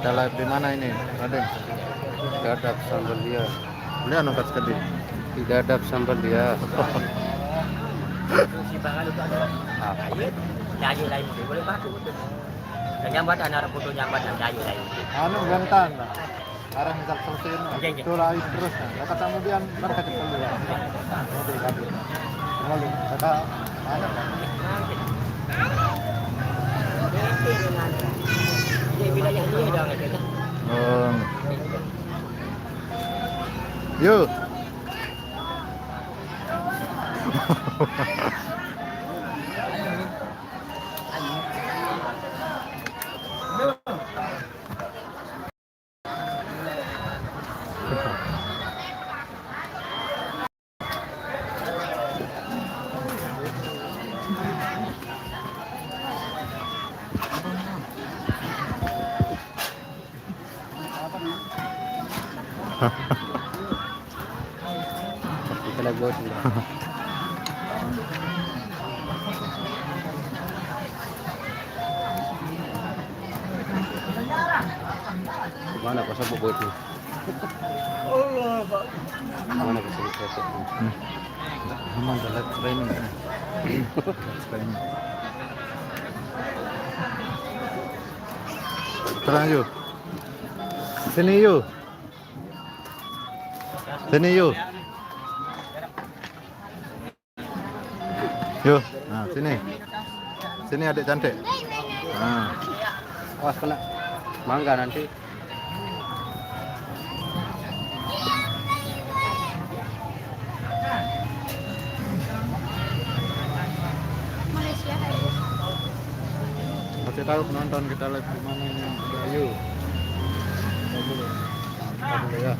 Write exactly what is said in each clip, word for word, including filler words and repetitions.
Kita live di mana ini, Raden? Dadap sambal dia. Boleh anu kat sekali. Dadap sambal dia. Ah, iya. Dari lain boleh baku tu. Nyambat anak foto nyambat dari lain. Anu, bentar, Pak. Sekarang misal selesai, no. Oke, oke. Itu live terus, nah. Kata kemudian, ntar kata keluar. Oke, bagus. Kembali, kata, mana, Pak? Dia bilang yang ini dah, kata. Hmm. Yuk. Kita lagi buat dulu. Mana pasal buat ni? Allah, Pak. Mana pasal buat ni? Hmm. Aman, dah live streaming. Live streaming. Terang, Yu. Sini, Yu. Sini, Yu. Yu, nah, sini. Sini, adik cantik. Nah. Awas kena mangga nanti. Malaysia, hai. Kasih tahu penonton kita live di mana ini. Ayo. Kita dulu. Kita dulu ya.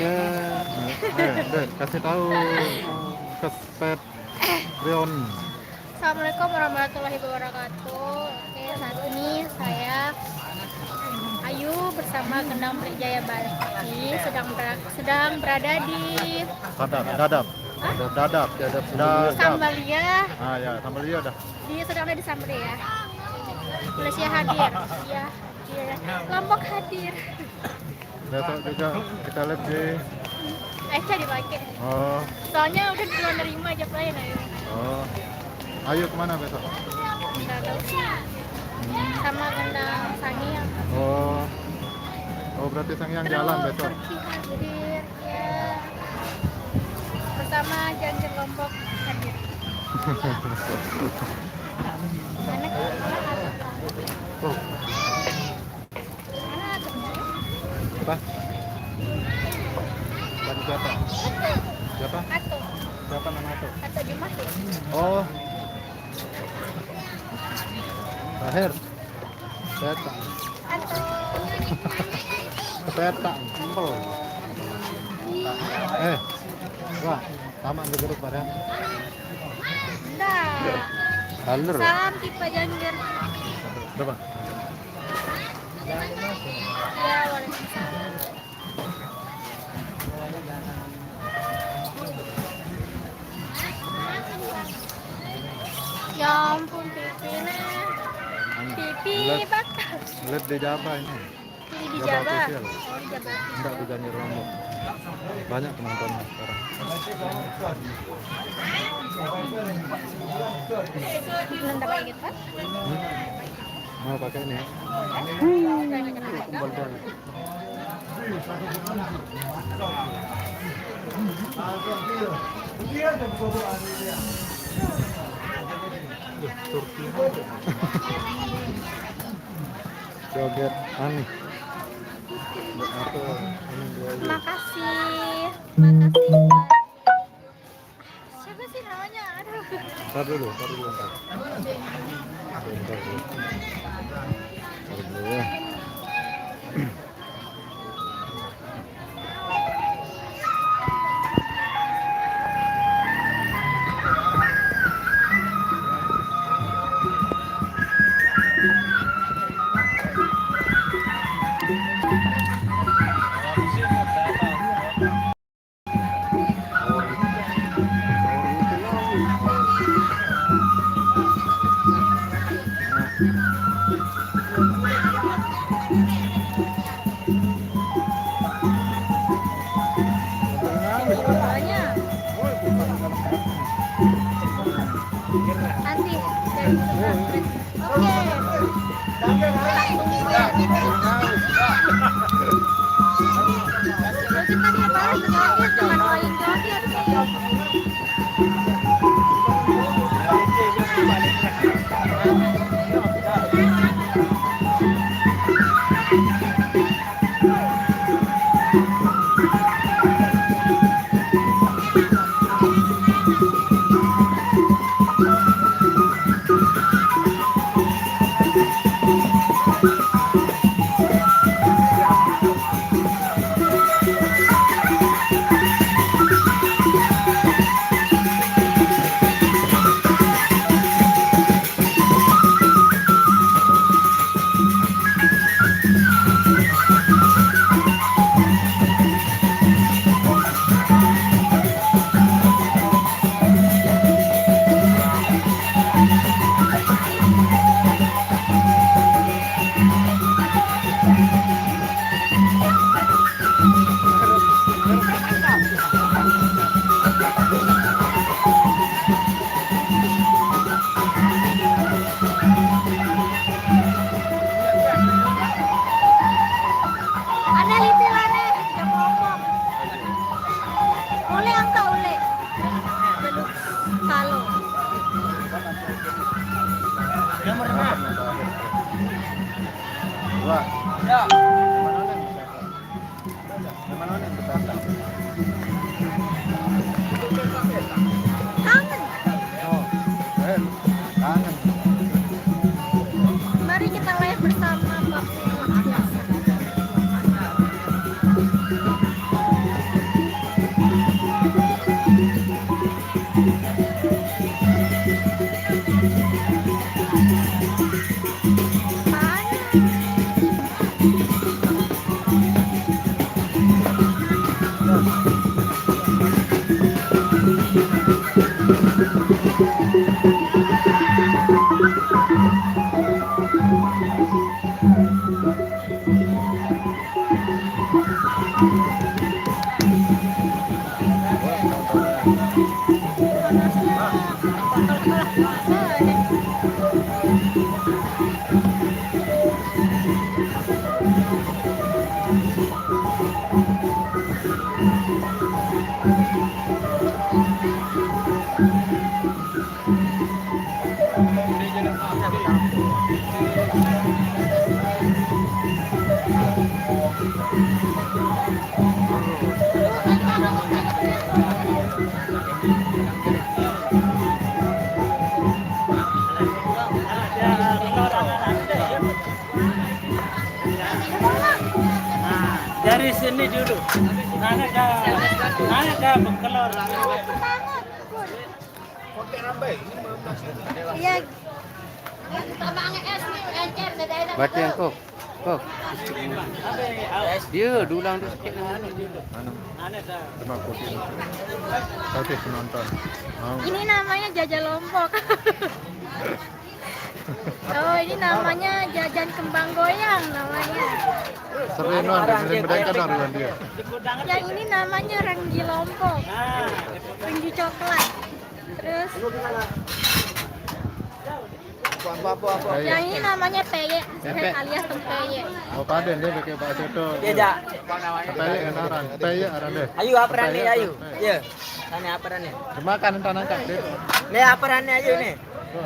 Ya, eh, deh, kasih tahu ke Pet Rion. Assalamualaikum warahmatullahi wabarakatuh. Oke, saat ini saya Ayu bersama Gendang Belik Jaya Bali sedang ber-, sedang berada di Dadap, Dadap. Hah? Dadap, Dadap, Dadap. Sambalia. Ah, ya, Sambalia dah. Di, sedang ada di Sambalia. Malaysia hadir. Ya, iya. Lombok hadir. Besok juga kita live di Eca dipakai. Oh. Soalnya udah duluan nerima aja pelayan, ayo. Oh. Ayo kemana besok? Nggak tahu sih. Hmm. Sama Gendang Sangiang. Oh. Oh, berarti Sangiang jalan besok. Terus Turki hadir, ya. Bersama Jangkir Lombok hadir. Mana? Oh. Apa? Tadi siapa? Siapa? Ato. Siapa nama Ato? Ato Jumahi. Oh. Terakhir. Setan. Ato. Setan, empel. Eh, wah, sama di grup pada. Nggak. Halur. Salam tipe Jangkir. Berapa? Ya, waalaikumsalam. Ya ampun, pipi nih. Mana? Pipi. Live, bakal. Live di Jaba ini. Ini di Jaba Jaba. Official. Oh, di Jaba Official. Enggak, di Jangkir Lombok. Banyak penontonnya sekarang. Nendang kayak gitu, Pak. Hmm? Mau pakai ini? Kembali. Joget aneh. Makasih. Makasih. Siapa sih namanya? Aduh. Ntar dulu, ntar dulu, ntar. Ntar dulu. Ntar dulu ya. Banyak. Nanti. Oke. Kalau kita dia balas joget, cuma lain joget nih. Ada lipilane, jam ngomong. Ule angka ule. Belum. Halo. Wah. Ya. Mana nih? Mana nih? Kangen. Oh, eh, kangen. Mari kita live bersama Bang. Nah, dari sini dulu. Nah, ada, nah, ada bekelor. Iya. Baca yang kok. Kok. Iya, dulang tu sikit. Anu. Terima kasih. Kasih penonton. Mau. Ini namanya jajan lompok. Oh, ini namanya jajan kembang goyang namanya. Sering, non, dengerin mereka dong, dengan dia. Yang ini namanya renggi lompok. Renggi coklat. Terus Apa, apa, apa? Peye. Yang ini namanya peye, peye alias tempeye. Oh, paden dia pakai bahasa itu. Iya, Jak. Peye kan orang. Peye orang deh. Ayo, apa nih, ayo? Iya. Sana apa nih? Dimakan, entah nangkap dia. Nih, apa nih, ayo nih?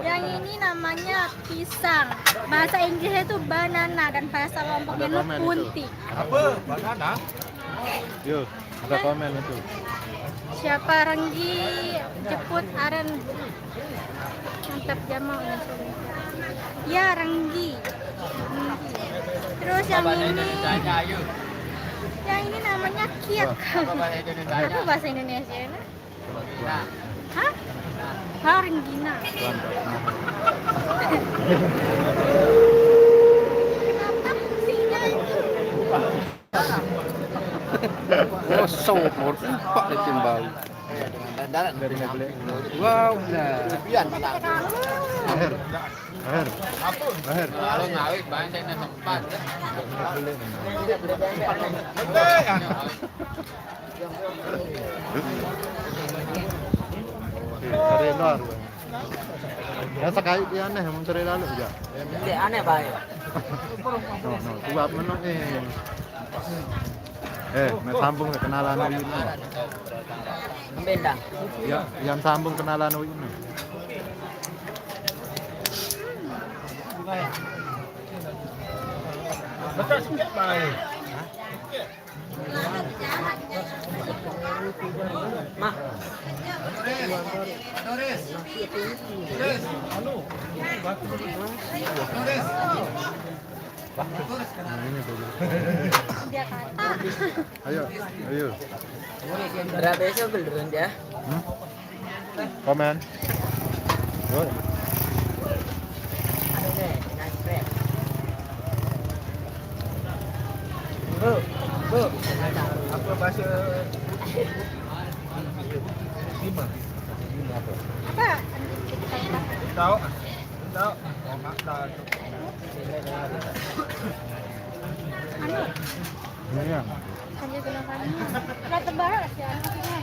Yang ini namanya pisang. Bahasa Inggrisnya itu banana dan bahasa Lomboknya itu punti. Apa? Banana? Yo, ada komen itu. Siapa Renggi jemput Aren? Mantap jamal ya. Ya, Renggi. Renggi. Terus yang ini, yang ini namanya kiak. Apa bahasa Indonesia? Hah? Hah, Renggina. Kenapa fungsinya itu? Kosong, mau empat itu bau. Wow, nah. Akhir. Akhir. Akhir. Kalau ngawit banyak yang sempat. Dari luar. Ya, sekali dia aneh, mencari lalu aja. Dia aneh baik. No, no, sebab menuk ni. Eh, nak sambung kenalan ni. Ambil dah. Ya, yang sambung kenalan ni. Betul sikit baik. Mah. Ayo, ayo. Berapa esok belum ya? Hmm? Komen. Yuk. Aduh deh, nice friend. Bu, bu. Apa bahasa lima? Lima apa? Apa? Tahu? Tahu? Oh, mak dah. Anu, Ini ya. hanya guna kami. Lah terbahak sih anu sini.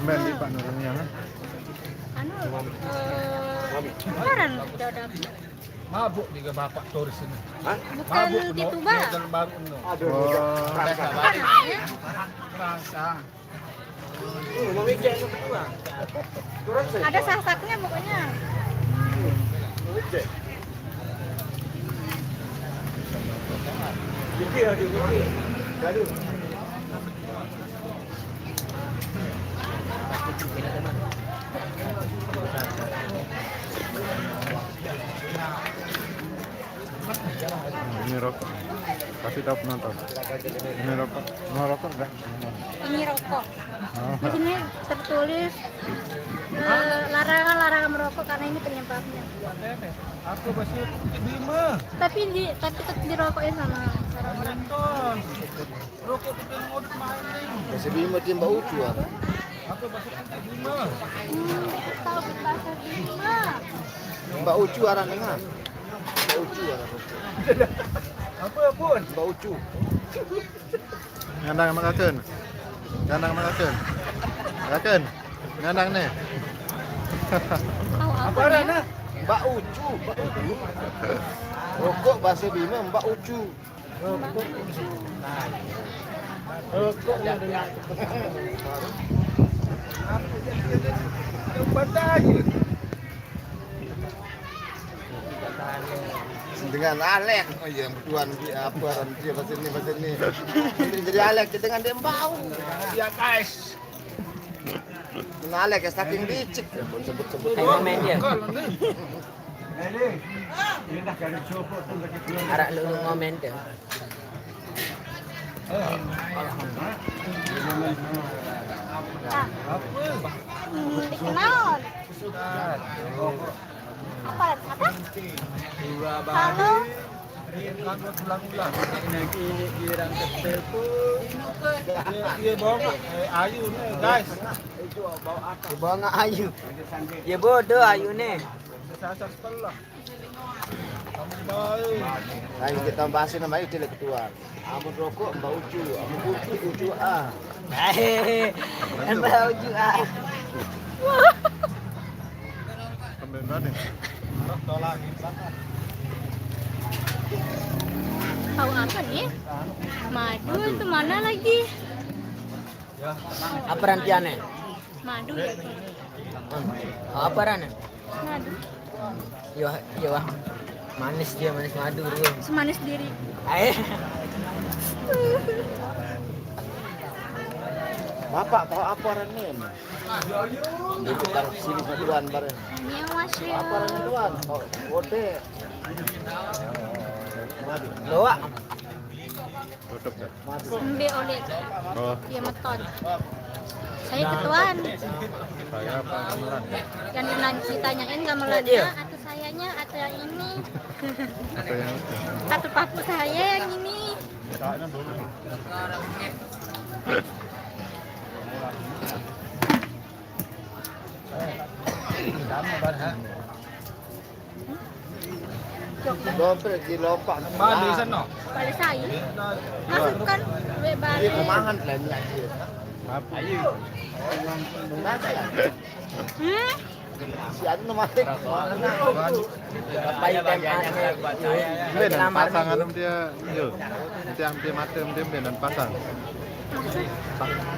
Mbak di Pak Nurul yang. Anu, eh, sekarang tidak ada. Mabuk juga bapak turis ini. Bukan di Tuba. Dalam baru no. Oh. Apa namanya? Kerasa. Ada sasaknya pokoknya. Ini rokok. Kasih tahu penonton. Ini rokok. Mau rokok enggak? Ini rokok. Oh. Di sini tertulis eh, larangan-larangan merokok karena ini penyebabnya. Aku masih lima. Tapi di tapi tetap dirokoknya sama orang-orang. Ton. Rokok kita ngodet main nih. Bahasa Bima dia Mbak Ucu ah. Aku masih lima. Hmm, kita tahu bahasa Bima. Mbak Ucu arah nengah. Mbak Ucu arah. Apa pun? Mbak Ucu. Ngandang sama kakek. Ngandang sama kakek. Kakek. Ngandang nih. Tahu apa Apa arah ya? Nah? Mbak Ucu. Mbak Ucu. Rokok bahasa Bima Mbak Ucu. Rokok ada. Tempat aja. Dengan Alek, oh iya, berduaan di apa orang dia bahasa ini bahasa ini. Jadi Alek kita dengan dia bau. Ya guys. Dengan Alek ya saking licik ya, pun sebut-sebut. Ayo main dia. Kalau ni. Arak lu lu ngomen dia. Nah, hmm, dikenal. Apa? Apa? Halo. Iya, iya, bawa nggak? Eh, ayu ni, guys. Bawa nggak ayu? Ya bodoh ayu nih. Sasar sebelah. Tambah baik. Nah, kita bahas nama itu ketua. Amun rokok Mbak Ucu, amun Ucu Ucu ah. Hehehe. Mbak Ucu ah. Sampai berani. Tolak. Tahu apa nih? Madu itu mana lagi? Apa rantiannya? Madu ya itu. Apa rannya? Madu. Yo, yo, wah. Manis dia, manis madu dia. Semanis diri. Eh, Bapak tahu apa orang ni? Di tukang sini tuan bareng. Ini masih Apa orang tuan? Oh, kode. Loak. Tutup dah. Embe oleh Oh, dia meton. Saya ketuaan. Saya apa gamelan? Yang dinan- ditanyain gamelannya atau sayanya atau yang ini? Atau yang Atau papu saya yang ini? Saatnya belum. Sama barha. Dompet di lompat. Mana di sana? Balik saya. Masukkan duit Dia balik. Kemahan lain lagi. Apa? Mana ya? Hmm? Si anu mati. Baik dan aneh. Benar pasangan dia. Yo. Nanti yang dia mati dia benar pasang.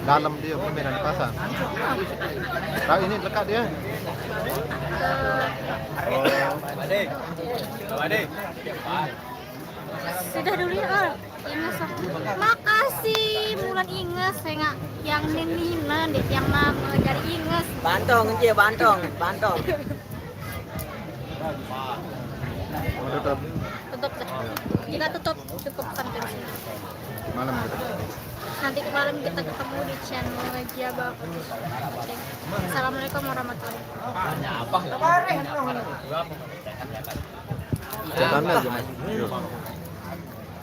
Dalam dia benar pasang. Tahu ini lekat dia. Adik. Adik. Sudah dulu ya, Al. Inges aku. Makasih, Mulan inges. Saya nggak yang nininan deh, yang nama jadi inges. Bantong dia, bantong, bantong. Udah tutup. Tutup deh. Kita tutup, cukup sampai di sini. Malam kita. Nanti malam kita ketemu di channel Jaba Putih. Oke. Assalamualaikum warahmatullahi wabarakatuh. Kita tanda aja, Mas. Yo.